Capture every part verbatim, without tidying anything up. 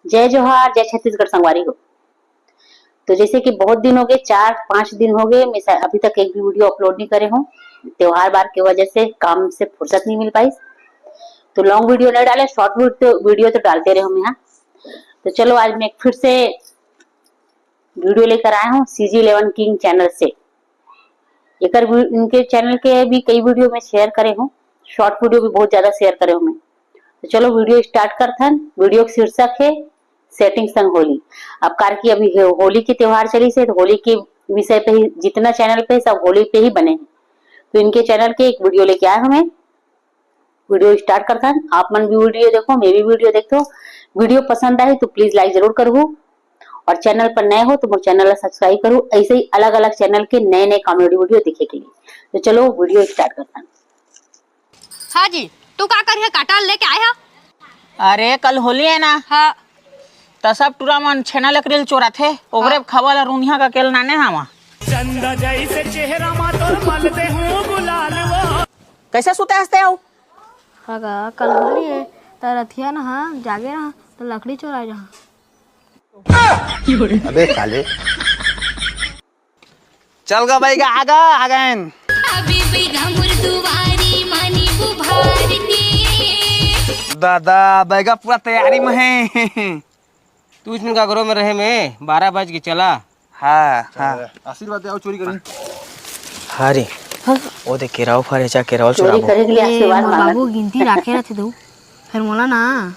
जय जोहार, जय छत्तीसगढ़ संगवारी हो। तो जैसे कि बहुत दिन हो गए, चार पांच दिन हो गए, मैं सा-, अभी तक एक भी वीडियो अपलोड नहीं करे हूँ। त्योहार बार की वजह से काम से फुर्सत नहीं मिल पाई, तो लॉन्ग वीडियो नहीं डाले, शॉर्ट वीडियो तो डालते रहे हम यहाँ। तो चलो, आज मैं फिर से वीडियो लेकर आया हूँ सीजी इलेवन किंग चैनल से। एकर वी-, इनके चैनल के भी कई वीडियो में शेयर करे हूँ, शॉर्ट वीडियो भी बहुत ज्यादा शेयर करे हूँ मैं। तो चलो, वीडियो स्टार्ट करथन। वीडियो के शीर्षक है सेटिंग संग होली। अब कार की अभी हो-, होली के त्योहार चली से, तो होली के विषय पे ही जितना चैनल पे सब होली पे ही बने हैं। तो इनके चैनल के एक वीडियो लेके आए हूँ मैं। वीडियो स्टार्ट करथन। आप मन भी वीडियो देखो, मैं भी वीडियो देखो। वीडियो पसंद आए तो प्लीज लाइक जरूर करहू, और चैनल पर नए हो तो मोर चैनल ला सब्सक्राइब करहू। ऐसे ही अलग अलग चैनल के नए नए कॉमेडी वीडियो देखे के लिए। तो चलो, वीडियो स्टार्ट करथन। हाँ जी, तू का करिया, काटा लेके आया? अरे, कल होली है ना? हाँ। त सब टूरा मन छेना लकड़ी ल चोराथे, ओकरे हाँ। खवा ला रुनिया का केल नाने हावा। चंदा जैसे चेहरा मा तोर मल दे हूँ गुलाल वो। कैसे सुते हंसते हो? हगा, कल होली है, त रथिया न हा, जागे रहा, त लकड़ी चोरा जहा। अबे साले। चल गा बैगा, आगा, आगन। अभी बैगा मोर दुआरी मानी बुभार के। दादा, बैगा पूरा तैयारी में है। तू इसमें का घरों में रहे में, बारह बज के चला। हाँ, हाँ। आशीर्वाद दे, आओ चोरी करें। हाँ रे। हाँ। वो देख, केराव फरे चा, केराव चोरी चुराबो। करे के लिए ए, आशीर्वाद मोर मांगत बाबू हे। गिनती राखे रहते दो। फिर मोला ना,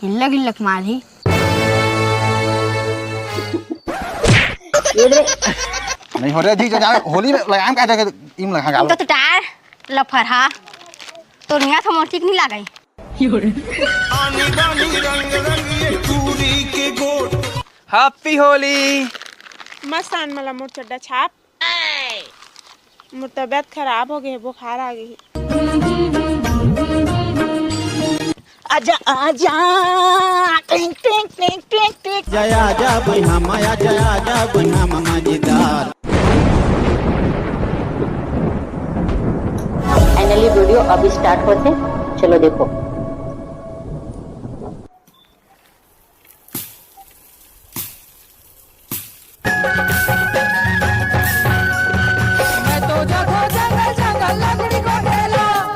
इल्लक इल्लक मारही। ये दे। नहीं हो रहा जी, जो जावे होली में लगाम का जगह इम लगा गालो। तो टायर लफर हा। तो निया था मोर ठीक नहीं लागई। हैप्पी होली। मस्त आन मला मोर चड्डा छाप। मोर तबियत खराब हो गई, बुखार आ गई। आजा, आजा, टिंग, टिंग, टिंग, टिंग, टिंग। जय आजा बइहा माया, जय आजा बइहा मामा जीदार। फाइनली वीडियो अभी स्टार्ट होथे, चलो देखो।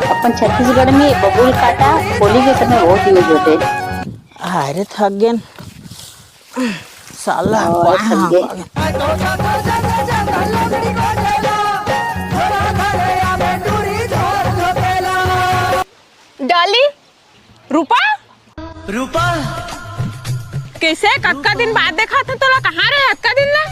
अपन छत्तीसगढ़ में बबूल काटा होली के समय बहुत यूज होते। अरे थक गेन साला। और थक गए। डाली रूपा, रूपा। कैसे? कतका दिन बाद देखा था तोला, कहाँ रहे अतका दिन ला?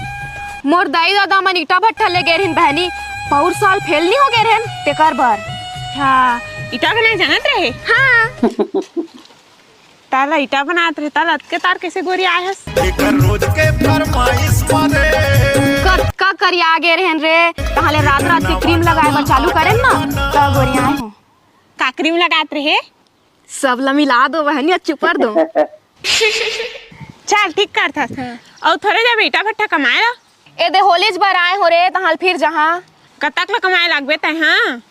मोर दाई ददा मन ईटा भट्ठा ले गे रहिन बहनी, पौर साल फेल नहीं हो गे रहिन तेकर बर। अच्छा, ईटा बनाए जानत रहे? हाँ। ताला ईटा बनात रहे, ताला अतके तार कैसे गोरी आए हस? एकर रोज के फरमाइश मारे। कतका करिया गे रहेन रे, तहाँ ले रात रात के क्रीम लगाए बर चालू करेन ना, त गोरी आए हो। का क्रीम लगात रहे? सब ला मिला दो बहनी, चुपर दो। चल, ठीक करथस। हाँ। अउ थोरे जब ईटा भट्ठा कमाए ला। ए दे होलीच बर आए हो रे, तहाल फिर जहाँ। कतक ला कमाए लागबे तै, हाँ?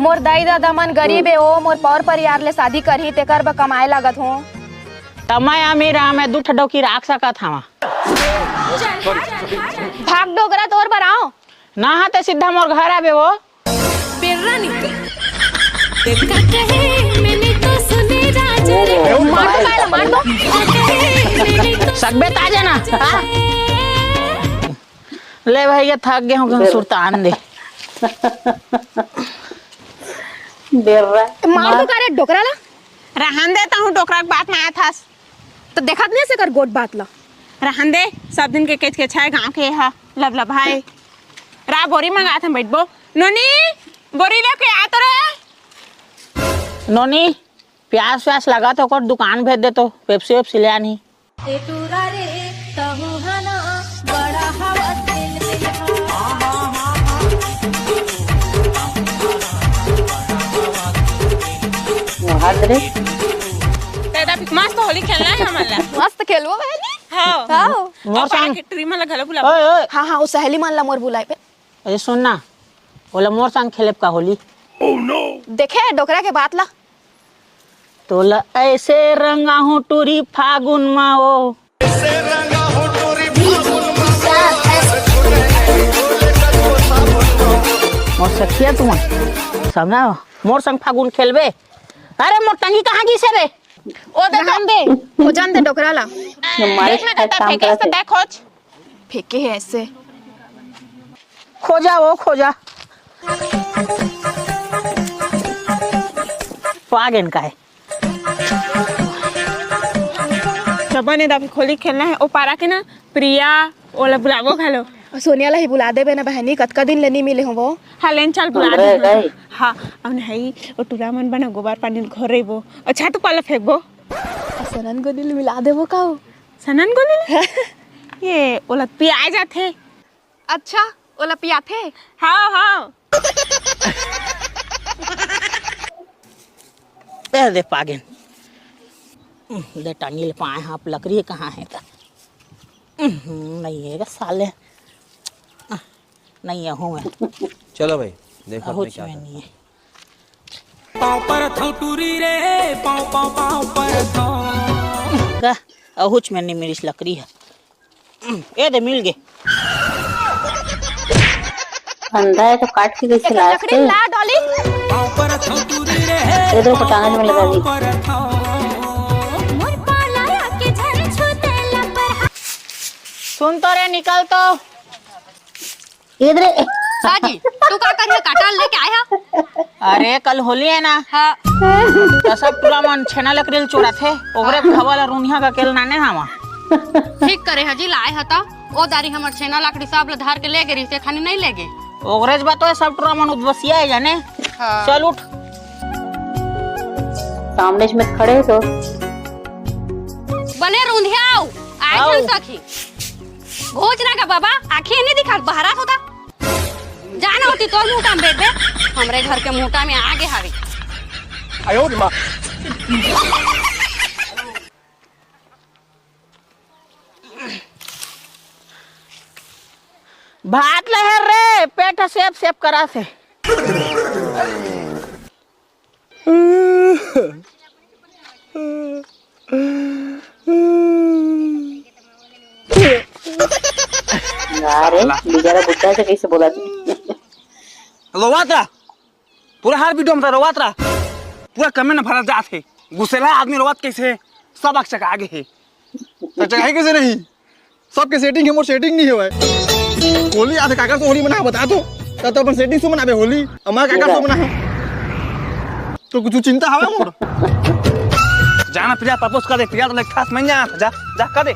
मोर दाई ददा मन गरीब ए ओ, मोर पौर परियार ले शादी करही, तेकर बर कमाए लागत हो। त मैं अमीर हाँ, मैं दू ठो डौकी राख सकत हवा। भाग डोकरा तोर बर आओ। ना हा, ते सीधा मोर घर आबे वो। बेर्रा नहीं। देखा कहे मैंने तो सुने राजा रे। मार दो, काहे ला मार दो। देखा कहे मैंने तो सकबे ताजा ना। हाँ? ले भाई, ये थक गए हो, सुरतान दे। बेर्रा। मार दो, कारे डोकरा ला। रहन दे, तहूँ डोकरा के बात में आया था। तो देखत नहीं से कर गोठ बात ला। रहन दे, सब दिन के केच केच है गाँव के हा, लब लब भाई। रा बोरी मंगात हम बैठबो। नोनी, बोरी लेके आ तो रे। नोनी, प्यास व्यास लगा तो ओकर दुकान भेज दे तो, पेप्सी वेप्सी ले आनी। ए टूरा रे, तहु हना, बड़ा हवा तेल तेल हा। हाथ रे। तेरा भी मस्त होली खेलना है हमन ला। मस्त खेलबो बहनी। हाँ। हाँ। मोर अब संग आके ट्री मन ला घलो बुला। ओए, ओए। हाँ, हाँ, वो सहेली मन ला मोर बुलाए पे। अरे सुन ना, ओला मोर संग खेलब का होली? देखे डोकरा के बात ला। तोला ऐसे रंगाहूं टूरी फागुन मा ओ। मोर सखिया तुमन समझा, मोर संग फागुन खेलबे। अरे मोर टंगी कहाँ गिस रे? ओ दे तो। जान दे, ओ जान दे डोकरा ला। मारे देख ना का काम करत हे। खोज। फेंके हे ऐसे। खोजा वो खोजा। पागेन का है? चबा ने दाबी खोली खेलना है। ओ पारा के ना प्रिया, ओला बुलाबो घलो। सोनिया ला ही बुला देबे ना बहनी, कतका दिन ले नी मिले हो वो। हाँ, लेन चल बुला दे। हाँ, अउ नहीं, ओ टूरा मन बना गोबर पानी घोर रही वो। अच्छा, तू पाला फेंकबो। सनन गोली ले मिला देबो का हो? सनन गोली ले? ये ओला पिया जाथे। अच्छा, ओला पियाथे? हाँ, हाँ। ए दे पागेन। ले टांगी ले पाए हाँ, अब लकड़ी कहाँ है त? नहीं है रे साले। नहीं है हूँ मैं। चलो भाई, देखो अपने अहुच क्या में करते नहीं है। पाँव पर थौं टूरी रे, पाँव, पाँव, पाँव पर थौं। का? अहुच में नहीं मिलिस लकड़ी है। ए दे, मिल गे। फंदा है तो काट के कैसे लाए लकड़ी थे? ला डॉली। इधर को टांगन में लगा दी। मोर पाला के झर छूते लपर। सुन तो रे, निकल तो। इधर। हाँ जी, तू का करिया काटा लेके आया? अरे, कल होली है ना? हाँ। तो सब टूरा मन छेना लकड़ी ल चोराथे, ओकरे हवा ला रुनिया का केल नाने हवा। ठीक करे हजी, लाए ह त। ओ दारी हमर छेना लकड़ी सब ल धार के ले गे रहिसे, खानी नहीं ले गे। ओकरे ज बात है, सब टूरा मन उदबसिया है जाने। हाँ। चल उठ। सामने में खड़े हो तो। बने रुंधियाओ, आए आओ। झन सखी। घोच ना का बाबा, आँखी नहीं दिखा, बहरा होता। जाना होती तोर मुंह काम बेबे, हमरे घर के मुंहटा में आगे हावी। आयो रे माँ। भात ले हर रे, पेट सेप सेप करा से। अरे, बेचारा बुड्ढा से कैसे बोला तू? रोवात रहा, पूरा हर वीडियो में रोवात रहा, पूरा कमेंट भरा जात है, गुस्सेला आदमी रोवात कैसे, सब अक चका आगे है, तो चका है कैसे नहीं? सबके सेटिंग है, मोर सेटिंग नहीं है भाई। होली आथे काकर से होली मना बता तो, तब तो अपन सेटिंग से मनाबे होली, हमार काकर से मना। तो कुछ चिंता हवे मोर? जाना प्रिया प्रपोज कर दे, प्रिया तो लाइक खास मैं जाना था, जा, जा कर दे।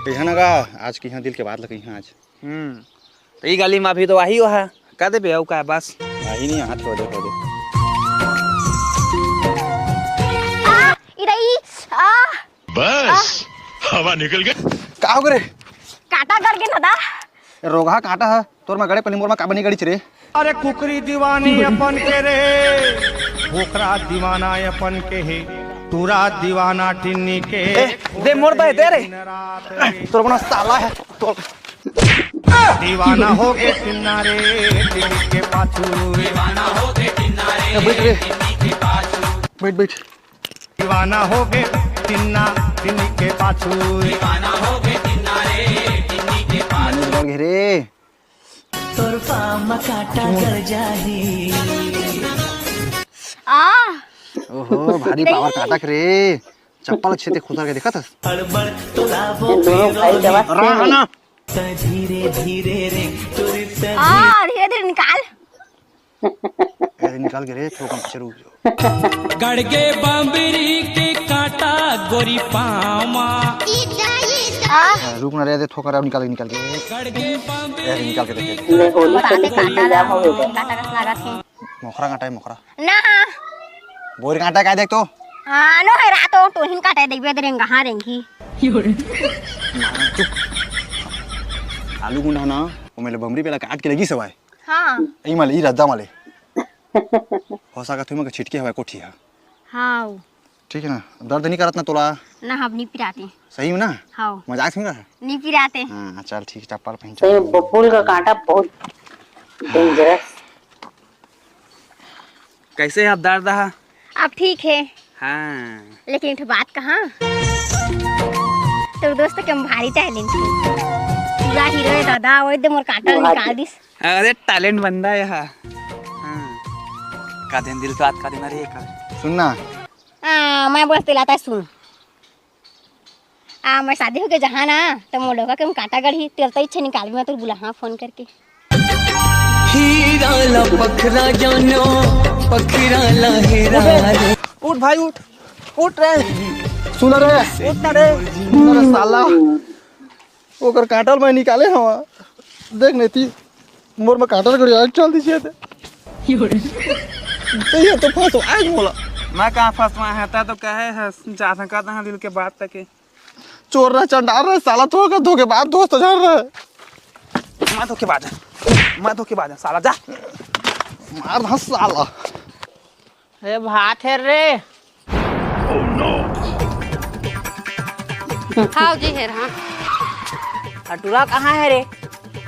कहिया ना गा, आज कहिया दिल के बात ल कहिया आज। हम्म। तो ई गाली में अभी तो आही हो है। का देबे अउ का बस। आही नहीं हाथ हो दे, हो दे। आ, इरई, आ। बस, हवा निकल गई। का हो गे रे? काटा कर गे ना दा। रोगहा काटा है, तोर मा गड़े पहले मोर मा का बनी गड़ी रे? अरे कुकरी दीवानी अपन के रे, बोकरा दीवाना अपन के हे, टूरा दीवाना टिन्नी के। ए, दे मोर दे, दे रे। दिन रात रे। तोर बना साला है, तोर। दीवाना हो गे टिन्ना रे, टिन्नी के पाछू। ए, बैठ रे। बैठ, बैठ। दीवाना हो गे टिन्ना, टिन्नी के पाछू। दीवाना हो गे टिन्ना रे, टिन्नी के पाछू। मनीष गढ़ घेरे। तोर पाँव म कांटा गड़ जाही। आ। ओहो, भारी पावर कांटा के रे। चप्पल अच्छे ते खुसर के देखत हस। ये दोनों भाई के आवाज सेम है। रहा ना। धीरे धीरे रे। आ, धीरे धीरे निकाल। ए, निकाल के रे, थोड़ा पीछे रुक जाओ। गड़ गे बंबरी के कांटा गोरी पाँव म। आ। ए, रुक ना रे, दे थोड़ा निकाल के, निकाल के। गड़ गे बंबरी ए, निकाल के देखे। ले, होली खेले के इंतजाम हो गया। कांटा कस लागत है। मोखरा कांटा है, मोखरा। ना। बोर कांटा का देख तो। हाँ, नो है रातो, टोहिन कांटा है, देखबे दे रेंगा, हाँ रेंगी। चुप। आलू गुंडा ना, वो मेरे बमरी पेला काट के लगी सवाई। हाँ। ई माले, ई रद्दा माले। हो सकत हे, मगर छिटके हवय कोठी ह। हाँ। ठीक है ना? दर्द नहीं करत ना तोला? ना, अब नहीं पिराते। सही में ना? हाँ। मजाक नहीं कर? नहीं पिराते। हाँ, चल ठीक, चप्पल पहन सही चल। में, बबुल का कांटा बहुत डेंजरस। कैसे हे अब दादा? अब ठीक हे। हाँ। लेकिन एक ठो बात कहा, तोर दोस्त के भारी टैलेंट हे। पूरा हीरो हे दादा, वो एकदम मोर काटा ल निकाल दिस। अरे टैलेंट बंदा हे हा। हाँ। का देन दिल बात का देना रे का। सुन ना। हाँ, मैं बस दिलाता सुन। आ, मैं शादी होके जहाँ ना, तो मोर डोका के हम काटा गढ़ी, तेल तो इच्छे निकाल मैं तोर बुला, हाँ, फोन करके। हीरा ला पखरा जानो, पखरा ला हेरा रे। उठ भाई उठ, उठ रे। सुन रे। उठ ना रे। सुन रे साला। ओकर काटल मैं निकाले हवा। देख नहीं थी, मोर में काटल गड़ी आज चल दीजिए थे। तो ये तो फंसो आज बोला। मैं कहाँ फंसवा है, ता तो कहे है, जा सकता है दिल के बात तक। चोर रहे, चंडाल रहे, साला तो का धोखेबाज दोस्त जान रहे। मैं धोखेबाज है, मैं धोखेबाज है, साला जा। मार धा साला। ए भात हे रे। हाँ जी, हेर, हाँ। अटुरा कहाँ हे रे?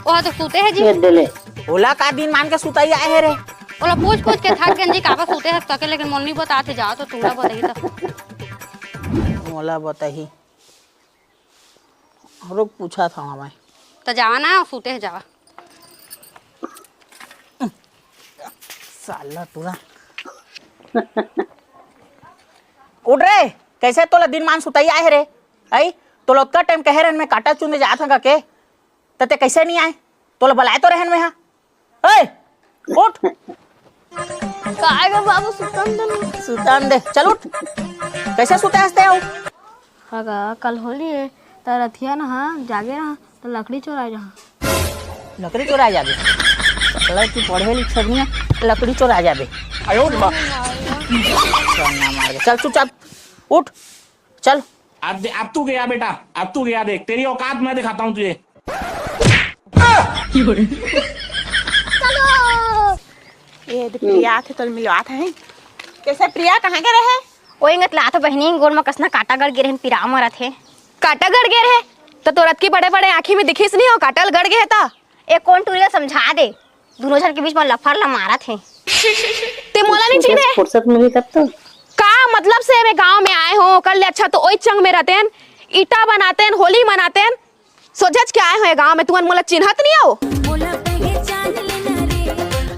ओह तो सूते हे जी। ये दे ले। ओला का दिन मान के सुताई आए हे रे? ओला पूछ पूछ के थक गेन जी, काबर सूते हे तके, लेकिन मोला नहीं बताथे, जाओ तो तोला बताही तो। मोला बताही। रुक, पूछा था मैं। तो जावा ना, सूते हे, जावा। साला टुरा। उठ रे, कैसे तोला दिन मान सुताई आए हे रे? आई, तोला ओतका टाइम कहे रहन मैं काटा चुने जात हंव के, त ते कैसे नहीं आए? तोला बुलाए तो रहन मैं हा। ए, उठ। काय गे बाबू, सुतन दे ना। सुतन दे, चल उठ। कैसे सुते हंसते हो? हगा, कल होली हे, त रतिहा ना हा, जागे रहा, त लकड़ी चोराए जहा। लकड़ी चोराए जाबे? साला तू पढ़े लिखे नहीं हे, लकड़ी चोराए जाबे। आयो रे माँ। चल ना मार के। चल चुपचाप उठ, चल। अब दे-, अब तू गया बेटा, अब तू गया, देख तेरी औकात मैं दिखाता हूँ तुझे। ए दे प्रिया आथे, तोल मिलवात हे। कैसे प्रिया, कहाँ गे रहे? ओई गतलात बहिनी, गोड़ म कसना काटा गड़ गे रहिन, पिरा मरत हे। काटा गड़ गे रहे, त तोर अतकी बड़े-बड़े आँखी में दिखिस नहीं हो, काटा ल गड़ गे हे त? ए कोन टूरी ल समझा दे, दूनों झन के बीच म लफर ल मारत हे। ते मोला नहीं चिन्हे? फुर्सत मिली तब तो। का मतलब से मैं गांव में आए हो, ओकर ले अच्छा तो ओई चंग में रहतेन, ईटा बनातेन, होली मनातेन, सोझेच के आए हो ये गांव में, तुमन मोला चिन्हत नहीं हो?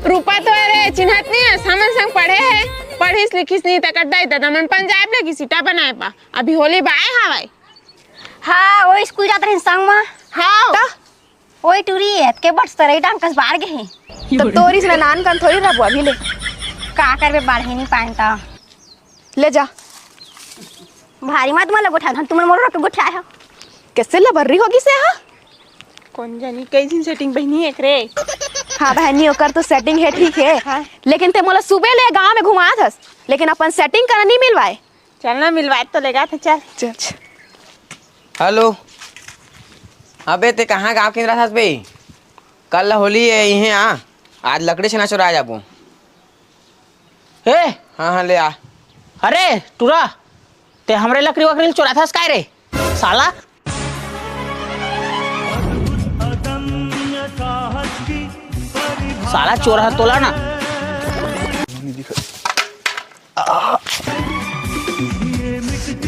रूपा तो अरे चिन्हत नहीं है, हमन संग पढ़े है, पढ़िस लिखिस नहीं, तेकर दाई ददा मन पंजाब ले गिस ईटा बनाए बा, अभी होली बाए हवय। हाँ, वो स्कूल जात रहिन संग मा। हाँ। त? ओई टूरी, एतके बट सरई डांग कस बाढ़ गे हे। त तोरिस ना नान कन थोड़ी रहबो अभी ले। का करबे, बाढ़े नहीं पाएन त। ले जा। भारी मत मोला गोठा धन, तुमन मोर के गोठा है। कैसे लबर्री होगी से हा? कोन जानी कैसी setting बहिनी एकरे। हाँ बहनी, ओकर तो setting है, ठीक है। हाँ। लेकिन ते मोला सुबह ले गांव में घुमात हस, लेकिन अपन setting करा नहीं मिलवाए। चल ना, मिलवाए तो लेगा था, चल। चल, चल। हेलो। अबे, ते कहाँ गाँव के रहत हस बे? कल होली है, इहें आ। आज लकड़ी छेना चुरा जाबो। ए? हाँ, हाँ, ले आ। अरे, टुरा, ते हमरे लकड़ी वकड़ी चुराथस काय रे? साला। साला चोर ह तोला ना।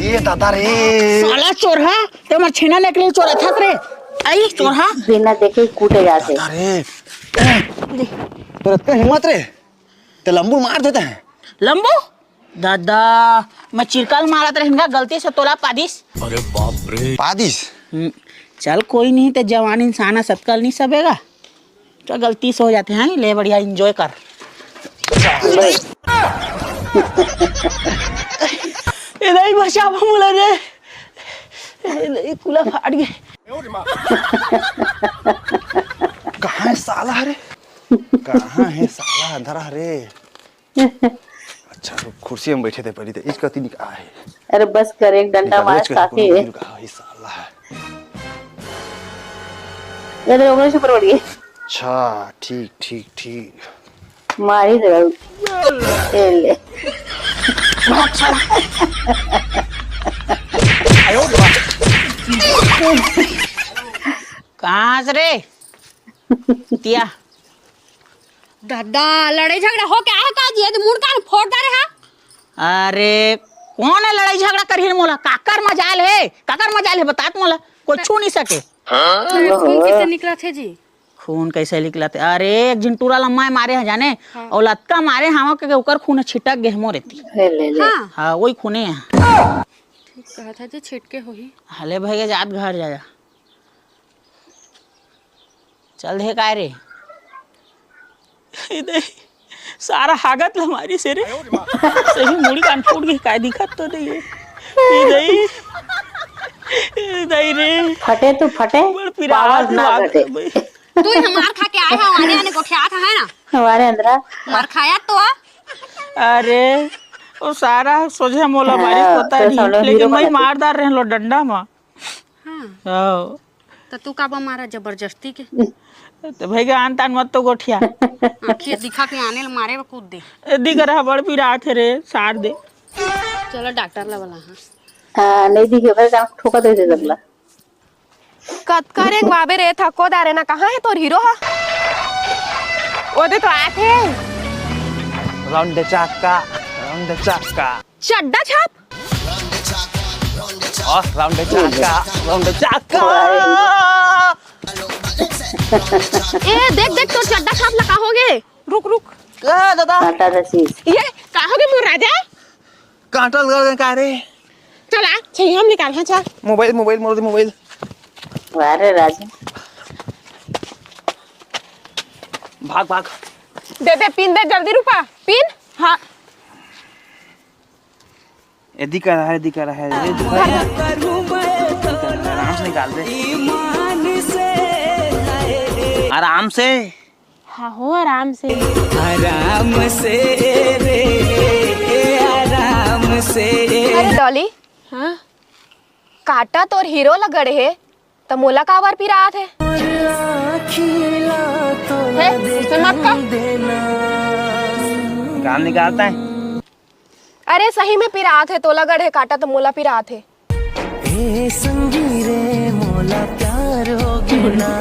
ये दादा रे। साला चोर ह, ते हमर छेना लेके चोर अथस रे। आई चोर ह। बिना देखे कूटे जाते। दादा रे। तोर अतका हिम्मत रे। ते लंबू मार देते हैं। लंबू? दादा, मैं चिरकाल मारत रहेन गा, गलती से तोला पादिस। अरे बाप रे। पादिस? हम्म, चल कोई नहीं, ते जवान इंसान ह, सतकाल नहीं सबेगा। चल गलती से हो जाते हैं, ले बढ़िया enjoy कर। ए दाई बचावा मोला रे। ए दाई कुला फाट गे। कहाँ है साला रे? कहाँ है साला अंधरा रे? अच्छा, रुक, कुर्सी में बैठे थे पहले तो, इसका तीन का है। अरे बस कर, एक डंडा मार काफी है। का है साला। ये तो ओकरे से ऊपर बढ़ गई। अच्छा, ठीक, ठीक, ठीक। मार ही दे। ये ले। कहाँ से रे? तिया। दादा, लड़ाई झगड़ा हो के आए हे का जी? ये तो मुड़ कान फोड़ डारे हा। अरे, कोन हे लड़ाई झगड़ा करही मोला? काकर मजाल हे? काकर मजाल हे? बतात मोला। कोई छू नहीं सके। खून कैसे निकला थे जी? खून कैसे निकला थे? अरे, एक झिन टूरा ल मैं मारे हा जाने, हाँ। अउ लतका मारे हावं के ओकर खून छिटक गे मोरे ती। ले, ले, ले। हाँ। हाँ, वही खूने हे। ठीक कहा था जी, छिटके होही। हले भैया, जात घर जा, जा। चल दे काय रे? ए दई, सारा हागत ल मारिस हे रे। सही मुड़ी कान फूट गे, काय दिखत तो नहीं हे। ए दई, ए दई रे। फटे तो फटे, बड़ पीरा पावल हाथ ना लाग घटे। गई। तू ही मार खा के आए हा, आने आने गोठियात हा, है ना? हमारे अंदरा। मार खाया तो आ। अरे, वो सारा सोझे मोला मारिस, हाँ, पता तो नहीं, सामने लेकिन हीरो मैं बना दे। मार डार रहे लो डंडा मा। हाँ। हाँ। तो तू काबर मारा जबरदस्ती के? तो भैया, आन तान मत तो गोठिया। आँखी दिखा के आने ल मारे बर कूद दे। ए, दिख रहा, बड़ पीरा आथे रे, सार दे। चलो डॉक्टर ला बुला, हाँ। हाँ, नहीं दिखे, ओकर काम ठोका दे दे सबला। कतका रेंगवाबे रे, थको दारे ना, कहाँ हे तोर हीरो हा? ओदे तो आथे। राउंड चक्का, राउंड चक्का। चड्डा छाप? ओ, राउंड चक्का, राउंड चक्का। ए, देख, देख, तोर चड्डा छाप ला का होगे? रुक, रुक। का दादा? कांटा रसीस। ये का होगे मोर राजा? कांटा लगा के का रे? चल आ, छइहां निकाल, हाँ, चल। मोबाइल, मोबाइल, मोर मोबाइल। वाह रे राजा। भाग, भाग। दे दे, पिन दे, जल्दी रुपा। पिन? हाँ। एदी करा है, एदी करा है, एदी करा है। आराम से निकाल दे। आराम से। हाँ हो, आराम से। आराम से रे, आराम से। अरे डॉली। हाँ? कांटा तोर हीरो ला गड़े हे, त मोला काबर पिरात हे? हे, उसे मत कह। गाल निकालता है। अरे सही में पिरात हे, तोला गड़े कांटा त मोला पिरात हे। ए संगी रे, मोला प्यार हो गे ना।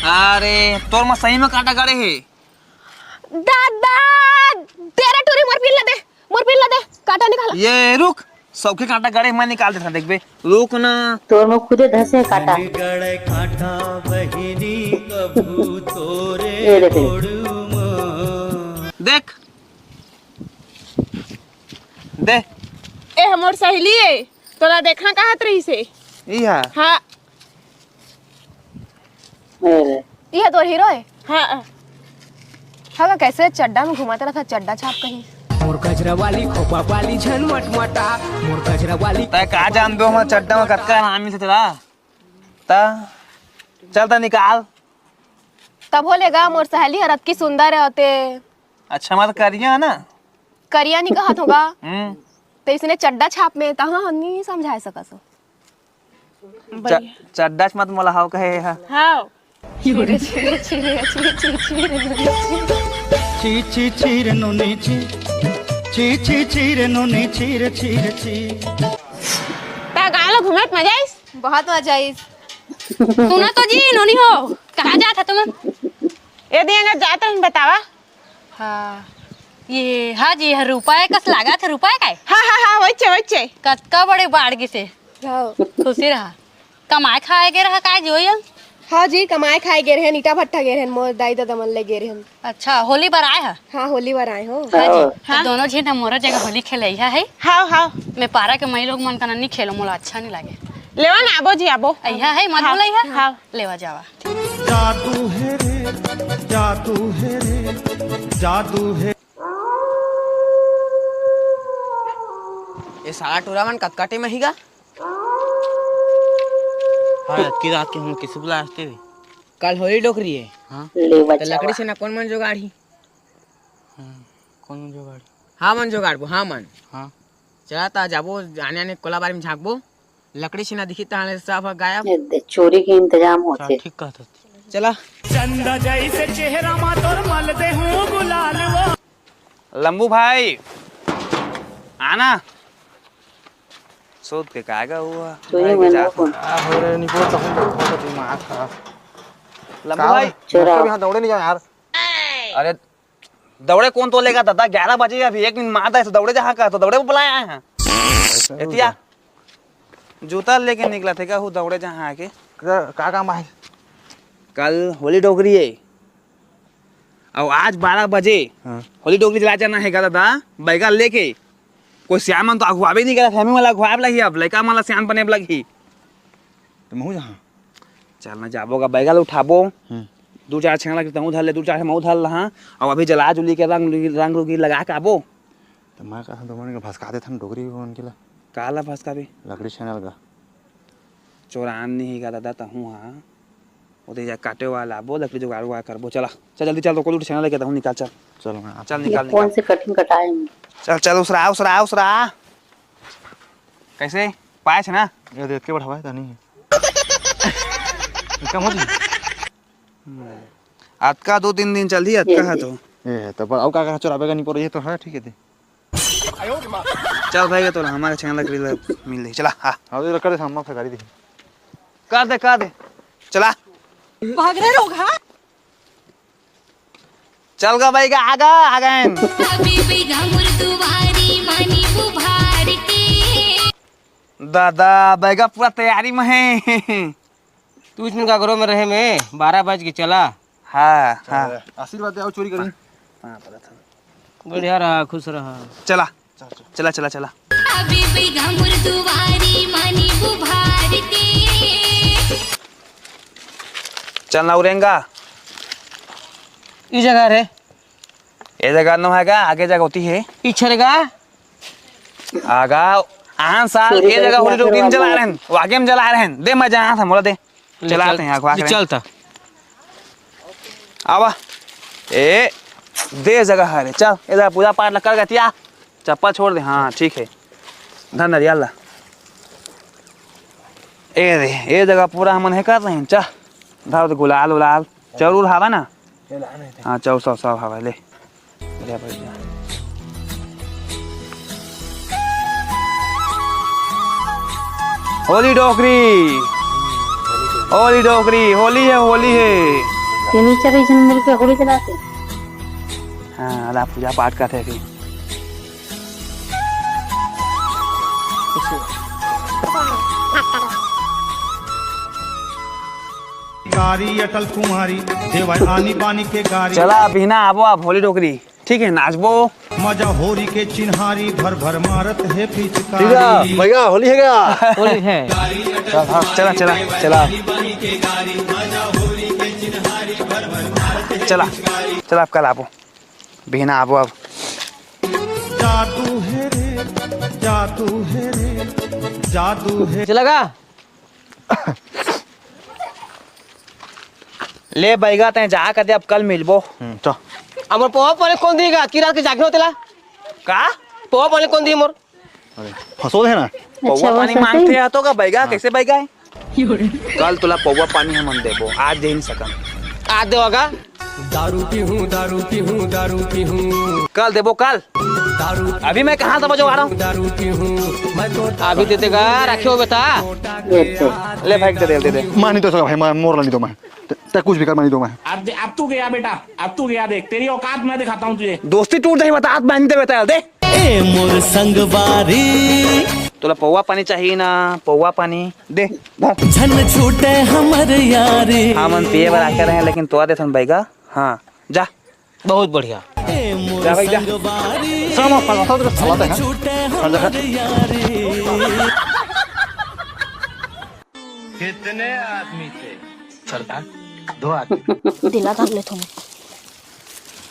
अरे, तोर में सही में कांटा गड़े हे। दादा, तेरा टूरी मोर पिन ला दे, मोर पिन ला दे, कांटा निकाल। ये रुक, सबके कांटा गड़े, मैं निकाल देता, देखबे। रुक ना। तोर में खुदे धसे कांटा। गड़े कांटा बहिनी कभू तोरे ये देख। देख। दे। ए, हमर सहेली ए, तोला देखना कहत रहिस हे। ई हा? हाँ। अरे। ई हा तोर हीरो ए? हाँ। हाँ, कैसे चड्डा में घुमाता रहता, चड्डा छाप कहीं। मोर गजरा वाली, खोपा वाली, झन मटमटा, मोर गजरा वाली। तै का जान दो, हमर चड्डा में कतका आराम से तेरा। ता, चल ता निकाल। तब हो लेगा, मोर सहेली हर अतकी सुंदर हे होते। अच्छा, मैं तो करिया है ना? करिया नहीं कहत होगा। हम्म। तो इसने चड्डा छाप में तहाँ हम नहीं समझा सकत हो। च-, चड्डा च मत मोला हाव कहे हा। हाव। छी, छी, छी रे नोनी छी। छी, छी, छी रे नोनी छी रे, छी रे, छी। ता गाँव ला घूमे त मजा आइस? बहुत मजा आइस। सुना तो जी, नोनी हो, कहाँ जात हा तुमन? ए दे, एंगा जात हन, बतावा। हाँ, ये, हाँ जी, हाँ, रूपा ए, कस लागत हे, रूपा ए काय? हाँ, हाँ, हाँ, वही छे, वही छे। कतका बड़े बाढ़ गिसे। हाँ। खुशी रहा। कमाए खाए गे रहा काय जी, ओही? हाँ जी, कमाए खाए गे रहेन, ईटा भट्ठा गे रहेन, मोर दाई ददा मन ले गे रहेन। अच्छा, होली बर आए हा? हाँ, होली बर आए हो। हाँ जी, हाँ। तो दोनों झिन ह मोरा जगह होली खेलइहा है। हाँ, हाँ। मैं पारा के मई लोग मन कना नहीं खेलो, मोला अच्छा नहीं लागे। लेवा ना, आबो जी, आबो। अइहा है, मत हाँ, बुलइहा। हाँ। लेवा जावा। जादू है रे, जादू है रे, जादू है। ये सारा टूरा मन कतका टेम आही गा? हाँ, अतकी रात के हम किसे बुलाए हस तें? कल होली डोकरी हे। हाँ। लेवा तो लकड़ी जावा। से ना कोन मन जोगाड़ही? हाँ, कोन मन जोगाड़ही? हाँ मन जोगाड़बो, हाँ मन। हाँ। चला ता जाबो, आने आने कोला बारी में झांकबो, लकड़ी से ना दिखी तहां ले सब गायब। ये दे, चोरी के इंतजाम होथे। अच्छा, ठीक कहत हस। चला। चंदा जैसे चेहरा मा तोर मल दे हूँ गुलाल वो। लंबू भाई, आना। सोच के का गा हुआ? तू ही भाई के मन जात को। हूँ। आ, हो रे, निको तो हम बहुत दिमाग खराब। लंबू का भाई। चोरा। कभी यहाँ दौड़े नहीं जाओ यार। अरे, दौड़े कोन तो लेगा दादा, ग्यारह बजे अभी, एक दिन मार दे, तो दौड़े जहाँ का, तो दौड़े बुलाए आए हैं। एतिया जूता लेके निकला थे का, हूँ दौड़े जहाँ आके। का, का काम आहे? कल होली डोकरी है, अउ आज बारह बजे हाँ। होली डोकरी जला जाना है का दादा, बैगा लेके। कोई सियान मन तो अगुवाबे नहीं करा, फैमिली वाला अगुवाब लगी, अब लड़का मन ला सियान बने लगी। तो महू जहाँ चल ना जाबो गा, बैगा ल उठाबो। हम्म। दू चार छेना लगे तहूँ धर ले, दू चार मऊ धर लहा। अउ अभी जला जुली के रंग, रंग रुगी लगा के आबो। तो मैं कहा तो मन के भसका देथन डोकरी मन के ला। काला भसकाबे? लकड़ी छेना लगा। चोरान नहीं का दादा तहूँ हा। ओदे जा काटे वाला आबो, लकड़ी जुगाड़ उगाड़ करबो। चला, चल जल्दी चल, तो कोई छेना लेके तहूँ निकाल, चल। चलो मैं आता चल हूँ। निकाल, ये कौन निकाल। से कटिंग कटाए हैं? चल, चल, उसरा, उसरा, उसरा। कैसे? पाए छे ना? ये देख के बढ़ावा है, नहीं है। कम हो जी। अतका दो तीन दिन चलही, अतका ये है तो। ए, तो पर अउ का, का चोराबे का नहीं पड़ो, ये तो है, ठीक है दे। चल भाई, तो हमारे छेना लकड़ी ले मिल रही। चला, हाँ। हाँ, तो कर दे, हम फेंकारी दी। कर दे, कर दे। चला। भाग रहे लोग, हाँ? चल गा भाई, गा, आगा, आगा। अभी भी घामुर दुवारी मानी बुभार के। दादा, बैगा पूरा तैयारी में है। तू इसमें गगरो में रहे में, बारह बज के चला। हाँ, हाँ। आशीर्वाद दे, आओ चोरी करी। हाँ, पता था। बढ़िया रहा, खुश रहा। चला, चला, चला, चला। अभी भी घामुर दुवारी मानी बुभार के। चल ना उरेंगा। ई जगह रे। ये जगह नो है का? आगे जगह होती है। पीछे रे का? आगा, आन साल ये जगह होली डोकरी जला रहे हैं, वागे में जला रहे हैं। दे, मैं जहाँ था, मोला दे। ले चला चल, आते हैं, आँख वाँख ले रहे हैं। चल था। आवा। ए, दे जगह है रे, चल, इधर पूजा पाठ लग कर गतिया। चप्पल छोड़ दे, हाँ, ठीक है। धन नरियल ला। ए दे, ए जगह पूरा हमन हे कर रहे हैं, चल। धर दे गुलाल उलाल, चाउर उर हवा ना? हाँ, चाउर सब, सब हवा, ले। बढ़िया, बढ़िया। होली डोकरी, होली डोकरी, होली है, होली है। तीनों चार झन मिलके होली जलाते। हाँ, अला पूजा पाठ करते फिर। गारी अटल कुमारी, देवाय आनी बानी के गारी। चला, बिहना आबो आप होली डोकरी, ठीक है, नाचबो। मजा होरी के चिन्हारी, भर भर मारत है पिचकारी। ठीक है, भैया, होली है क्या? होली है। चला, चला, चला। चला, चला, आप कल आबो। बिहना आबो अब। जादू है रे, जादू है रे, जादू है। चला गा? ले बैगा, तैं जा कर दे, अब कल मिलबो। हम्म, चल। अब मोर पोहा पानी कोन दिही गा? अतकी रात के जागे हो तेला? का? पोहा पानी कोन दिही मोर? अरे, फंसो है ना। अच्छा, पौवा वो पानी फंसे? मांगते हैं तो का बैगा, हाँ। कैसे बैगा है? कल तोला पौवा पानी हमन देबो, आज दे नहीं सकन। आज देवा का? दारू पीहूं, दारू पीहूं, दारू पीहूं। कल देबो, कल। दारू अभी मैं कहाँ समझ आ रहा हूँ? दारू पीहूं, मैं तो अभी दे देगा, रखे हो बेटा। ये तो। ले भाई, दे दे, दे दे। मैं नहीं दे सकता भाई, मैं मोर ला नहीं दो मैं। ते, ते कुछ भी कर, मैं नहीं दो मैं। अब दे, अब तू गया बेटा, अब तू गया, देख तेरी औकात मैं दिखाता हूँ तुझे। दोस्ती टूट जाही, बता, मैं नहीं दे बेटा, दे। ए मोर संगवारी। तोला पौवा पानी चाहिए ना, पौवा पानी दे, धर। झन छूटे हमर यारी। हमन पिए बर आके रहे, लेकिन तोला देथन बैगा। हाँ, जा। बहुत बढ़िया। ए मोर जा भाई, जा। संगवारी। साला, साला, साला, साला, झन साला, छूटे हाँ, जा, हाँ। हमर यारी। कितने आदमी थे? सरदार, दो आदमी। दिला धर ले थोम।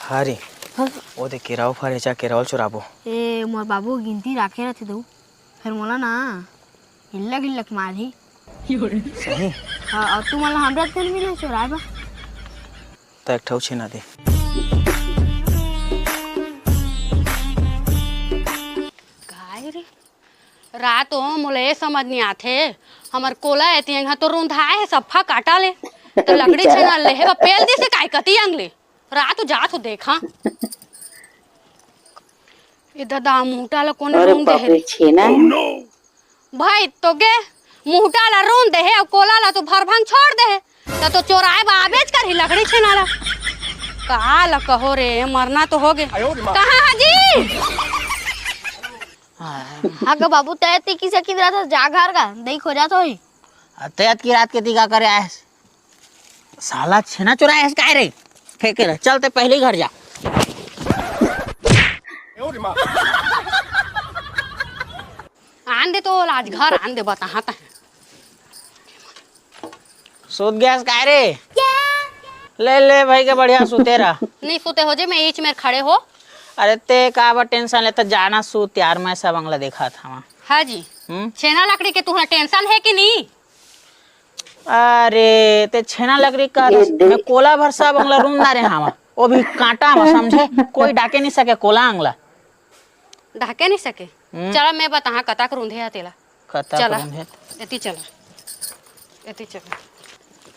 हाँ रे। हाँ। ओ दे केराव फरे, जा केराव ल चुराबो। ए, मोर बाबू गिनती राखे रथे दऊ। फिर मोला ना इल्लक इल्लक मारही। सही? हाँ, अउ तू मोला हमरा तेल मिले चुराए बा। त एक ठो छेना दे। काय रे? रात हो, मोला ये समझ नहीं आथे, हमर कोला एती एंगा तो रुंधाए हे, सफा काटा ले। तो लकड़ी बेचारा। छेना ले हे, बा पेल दिसे काय कती अंग ले। रात हो जात हो देखा। ए ददा, मुहटा ला कोने अरे रुंध दे बाप रे, हे? छेना हे? भाई, तो के मुहटा ला रुंध दे हे, अउ कोला ला तो भर भंग छोड़ दे हे। त तो चोराए बा आबेच करही लकड़ी छेना ला। का ल कहो रे, मरना तो होगे। कहाँ हाजी? हाँ। हाँ गा बाबू, तैं एती किसे किंदराथस, जा घर गा, दई खोजत होही। आ, तैं अतकी रात के एती का करे आयस? साला छेना चोराय हस काय रे? फेंके रह, चल तैं पहिली घर जा। आन दे तो आज घर आन दे, बताहा तैं। सूत गेस काय रे? ले, ले भाई के बढ़िया सूते रह। नहीं सूते हो जे, मैं इच मेर खड़े हो। अरे तैं काबर tension लेथस, जा ना सूत यार, मैं सब अंगला देखत हवं। हाँ जी। हम्म? छेना लकड़ी के तुहला tension हे कि नहीं? अरे तैं छेना लकड़ी का, मैं कोला भर सब अंगला रूंध डारे हवं, वो भी कांटा म, समझे? कोई डाके नहीं सके कोला अंगला। ढाके नहीं सके। हम्म। चला, मैं बताहा कतक रूंधे हा तेला। कतक चला। रूंधे? एती चला, एती चला।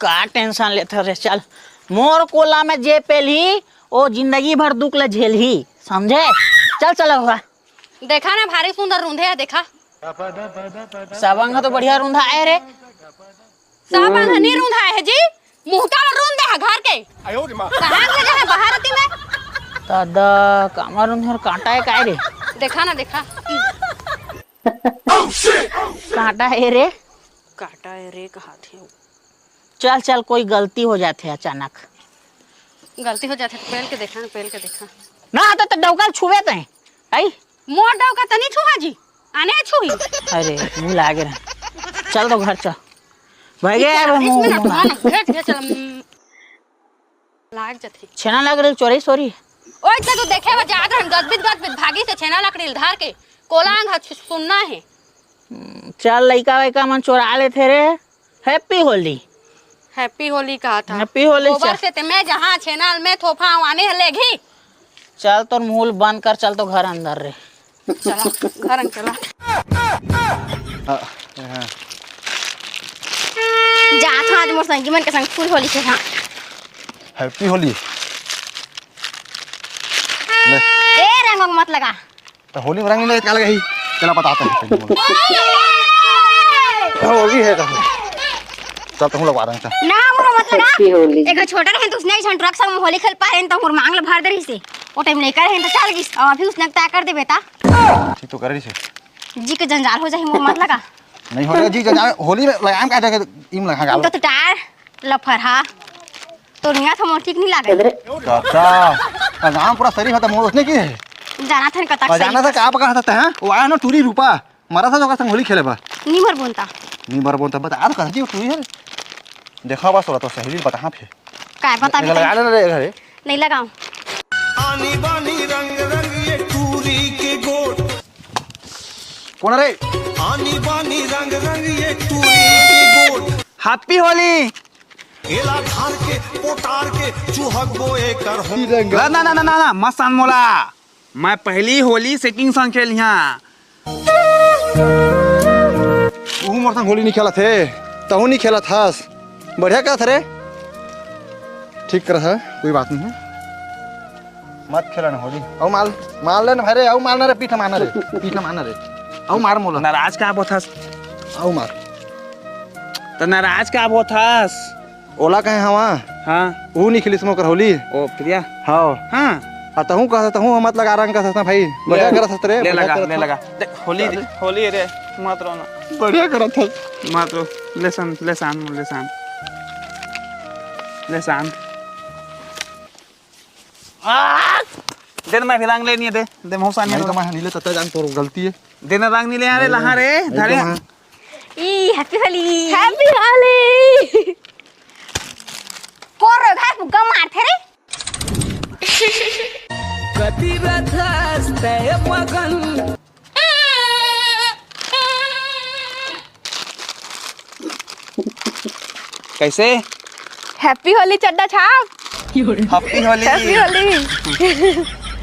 का tension लेथस रे? चल, मोर कोला में जे पेलही, वो जिंदगी भर दुख ल झेलही, समझे? चल, चल हुआ। देखा ना, भारी सुंदर रूंधे हा, देखा। सब अंग तो बढ़िया रूंधा आय रे। सब अंग नहीं रूंधा आय हे जी, मुहटा ल रूंध दे हा घर के। कहाँ ले जाए बाहर होती मैं? दादा, कामा रूंधे हा, कांटा हे काय रे? देखा ना, देखा। कांटा हे रे। कांटा हे रे, कहा थे। चल, चल, कोई गलती हो जाथे अचानक। गलती हो जाथे तो पेल के देखा ना, पेल के देखा। ना, तो, तो डौका ल छुवे तैं। आई? मोर डौका तनी छुहा जी, आने छुही। अरे, भुला गे रहा। चल तो घर चल। भाई गे, एक मुंह, बीस मिनट मुंह। हाँ ना, भेज, भेज, चल, हम्म, लाग जाथे। छेना लकड़ी चोरी, सोरी। ओए, तो तू देखे बर जात रहन, गदबिद, गदबिद भागिस छेना लकड़ी धर के, कोला अंग ह छु-, सुनना हे। हम्म, चल, लइका वइका मन चोरा लेथे रे। Happy Holi। Happy Holi कहा था। Happy Holi, गोबर चल। से ते मैं जहाँ छेना ल मैं थोपहा, आने ह लेगही। चल, तोर मुंह ल बंद कर, चल तो घर अंदर रे। चला, घर अंदर चला। हाँ, हाँ। जात हँव आज मोर संगी मन के संग full होली खेलहा। Happy Holi। ले। ए, रंग वंग मत लगा। त होली में रंग नहीं लगे, का लगाही? चला, बताते हैं पहले। होली है तो। चल, तहूँ लगवा रंग, चल। ना, मोर मत लगा। Happy Holi। एक छोटा रहे तो उसने झन truck संग में होली खेल पाए, तो मोर मांग ल भर दे रही से। वो time लेकर है तो चल गिस, और अभी उसने तय कर दे बेटा। ठीक तो कर रही से। जी के जंजाल हो जाही, मोर मत लगा। नहीं हो रहा जी जंजाल, होली में लगाम का जगह इम लगा गालो। तो टायर लफर हा। तो निया था मोर ठीक नहीं लागे। काका, का गांव पूरा शरीफ है तो मोर उसने की है? जाना था कतक और जाना था का पका था, हैं? वो आया ना टूरी रूपा, मरा था जो का संग होली खेले बा। नहीं मर बोलता। नहीं मर बोलता, बता तो कहा जी वो टूरी है। देखा बस, थोड़ा तो सहेली बताहा फिर। काय बता ए, लगा ले रे घरे। नहीं लगाऊं। आनी बानी रंग रंग ये टूरी के गोट। कौन रे? आनी बानी रंग रंग ये टूरी के गोट। Happy Holi। एला धार के पोटार के चुहक बोए कर हो। ना, ना, ना, ना, ना, ना, मत सान मोला। मैं पहली होली setting संग खेलिहा। तू मोर संग होली नहीं खेलत हे, तहू नहीं खेलत हस। बढ़िया करत हस रे। ठीक करत हस, कोई बात नहीं है। मत खेला ना होली। अउ मार, मार ले ना भाई रे, अउ मार ना रे, पीठ मार ना रे, पीठ मार ना रे। अउ मार मोला। नाराज का होथस? अउ मार। त नाराज का होथस? ओला कहे हवा। हाँ। ऊ नहीं खेलिस मोर कर होली। ओ, प्रिया। हाँ। हाँ। आ तहूँ कहा, तहूँ मत लगा रंग का सस्ता भाई। बढ़िया ले, करत हस रे, ले बढ़िया लगा, करत ले हस। लगा। देख, होली, चल। होली रे, मत रो ना। बढ़िया करत हस। मत रो, ले शांत, ले शांत, ले शांत। ले शांत। आ! दे ना, मैं भी रंग लेनी है, दे, दे, मौसा नहीं नहीं तो रो। मैं नहीं ले, तत्ता जान तोर गलती है। दे ना, रंग नहीं ले आ रे, नहीं, लहा नहीं। रे, नहीं धरे। तो मैं ई, Happy Holi। Happy Holi। कोन रे भाई फुग्गा मारथे रे? कति रथस तय मगन। कैसे? Happy Holi चड्डा छाप। Happy Holi। Happy Holi।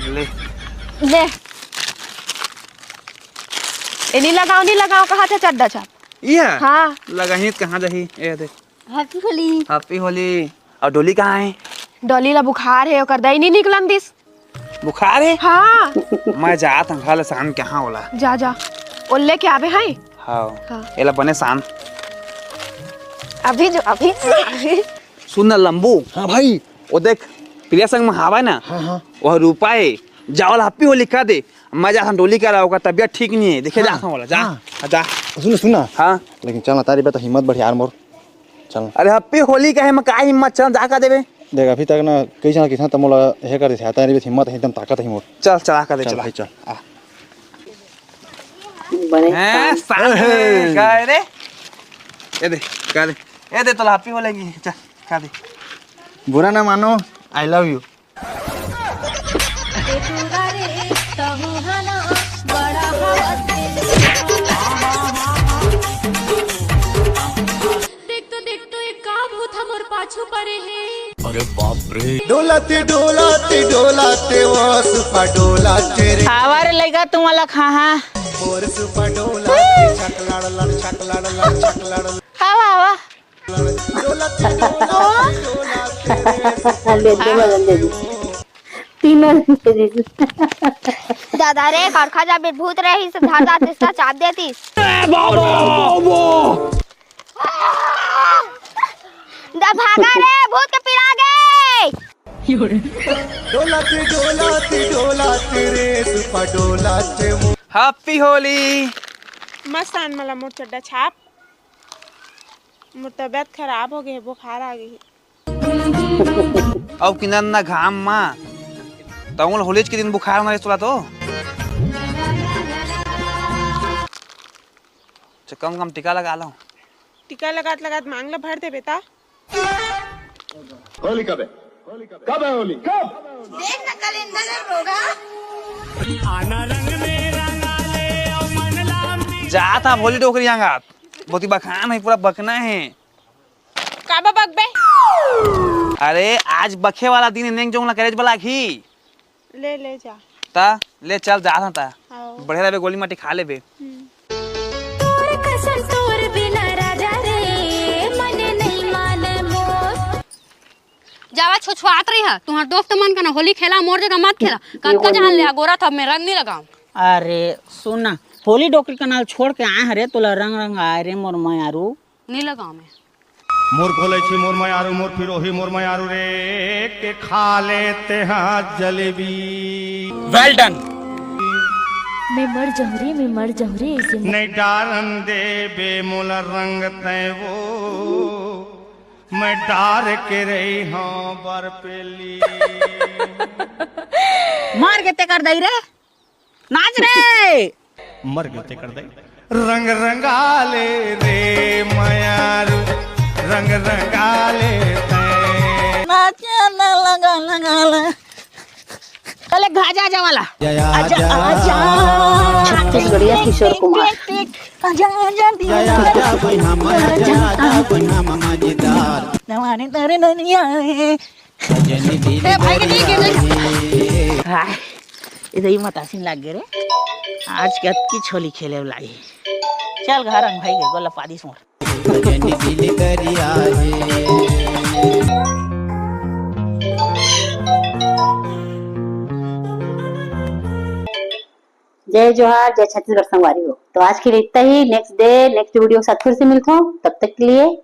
ले। ले। ए, नहीं लगाओ, नहीं लगाओ, कहा था चड्डा छाप? ये? हाँ। लगाही त कहाँ जाही? ए, देख। Happy Holi। Happy Holi। और डोली कहाँ है? डोली ला बुखार है, ओकर दई नहीं निकलन दिस। बुखार है? हाँ। मैं जात हूँ, घर ले शाम के यहाँ ओला। जा, जा। ओला लेके आबे है? हाँ। हाँ। एला बने शाम। अभी जो, अभी, अभी। सुन ना लंबू। हाँ भाई। वो देख, प्रिया संग में हावय ना, हाँ, हाँ। वह रूपा हे, जा ओला Happy Holi कह दे। मैं जाथन डोली करा, ओकर तबियत ठीक नहीं है, देखे हाँ, जाथन ओला, जा, हाँ। हाँ, जा। सुन, सुन ना। हाँ। लेकिन चल ना, तारी बे तो हिम्मत बढ़िया यार मोर। चल। अरे Happy Holi कहे में का हिम्मत, चल जा कह देबे। देख अभी तक ना कई झन किसान त मोला हे कर देथे, तारी बे हिम्मत है, एकदम ताकत है मोर। चल, चला कह दे, चल चला। भाई, चल। आ। बड़े हैं, काम। साथ में, का है रे? ये दे, का दे। ये दे, तोला Happy Holi की, चल, का दे। बुरा ना मानो, I love you। देख तो, देख तो, एक का भूत हमर पाछू परे हे। अरे बाप रे। डोलाते, डोलाते, डोलाते, वो सुपा डोलाते रे। आवा रे लइका, तुमला खाहा। और सुपा डोलाते, छकलाड़ लड़, छकलाड़ लड़, छकलाड़ लड़। आवा, आवा। डोलाते, डोलाते, डोलाते रे। हाँ, दे दे, मगन दे दे। तीनों दे दे। दादा रे, खरखा जाबे भूत रहिस, धर दाते सा चाप देतिस। ए, बाबा, बाबा। दा भागा रे, भूत के पिला गे। डोलाते, डोलाते, डोलाते रे, सुपा डोलाते मो- Happy Holi। मस्त आन मला मोर चड्डा छाप। मोर तबियत खराब हो गे हे, बुखार आ गे हे। अउ किंजन ना घाम मा, तउन होलीच के दिन बुखार होना रहिस तोला तो। अच्छा, कम से कम टीका लगा लो। टीका लगात लगात मांग ला भर देबे ता। होली कब है? कब है होली? कब? देख ना कैलेंडर में रोगा। जात हा भोली डोकरी अंगात। बोती बखान है, पूरा बकना है। काबर बकबे? अरे, आज बखे वाला दिन हे, नेंग जोंग ला करे बर लागही। ले, ले जा। ता, ले चल, जात हन ता। आओ। बढ़िया रहिबे, गोली माटी खा लेबे। हम्म। तोर कसम तोर बिना राजा रे, मने नहीं माने मोर। जावा छुछुआत रही है, तुम्हार दोस्त मन का ना होली खेला, मोर जगह मत खेला। कतका जान ले, गोरा था, मैं रंग नहीं लगाऊं। अरे सुन ना, होली डोकरी का नाल छोड़ के आए हरे, तोला रंग रंग आए रे मोर मयारू। नहीं लगाऊं मैं। मोर घोलैछी मोर मयारू, मोर पिरोही मोर मयारू रे, के खा ले तेहा जलेबी। Well done। मैं मर जाऊं रे, मैं मर जाऊं रे, ऐसे मत। नहीं डारन देबे मोला रंग तैं वो, मैं डार के रही हूँ बरपेली। मार के ते कर दई रे। नाच रे। मर गए ते कर दे। रंग रंगाले रे मयारू, रंग रंगाले तैं। नाच ना लगा लगा ले। चले गाजा आजा वाला। आजा, आजा। छत्तीसगढ़िया किशोर कुमार। आजा, आजा, दिया। आजा, आजा, भाई, हम आजा, आजा, भाई, हम मजेदार। नवाने तारे ननिया है। ए भाई के ठीक है। हाय, इधर ही मतासिन लाग गे रे। आज के अतकी होली खेले लाई। चल घर अंग भाई के गोला पादिस मोर। जय जोहार, जय छत्तीसगढ़ संगवारी हो। तो आज के लिए इतना ही। Next day, next video के साथ फिर से मिलता हूँ। तब तक के लिए